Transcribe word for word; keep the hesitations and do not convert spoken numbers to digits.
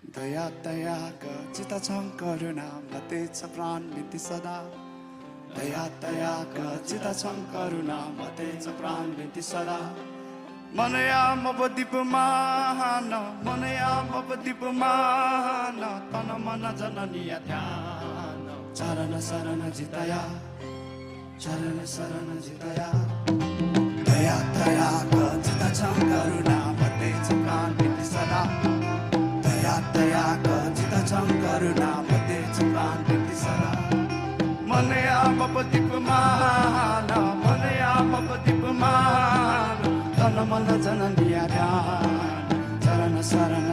दया तयाक जित छं करुणा, मते छ प्राण बिन्ति सदा। दया तयाक जित छं करुणा, मते छ प्राण बिन्ति सदा। मनया मप दीप मान, मनया मप दीप मान, तन मन जननीया ध्यान। चरण शरण जितया, चरण शरण जितया। दया तयाक जित छं करुणा, मते छ प्राण बिन्ति सदा। दया तयाक जित छं करुणा, मते छ प्राण बिन्ति सदा। मनया मप दीप मान, मनया मप दीप मान, तन मन जननीया ध्यान। चरण शरण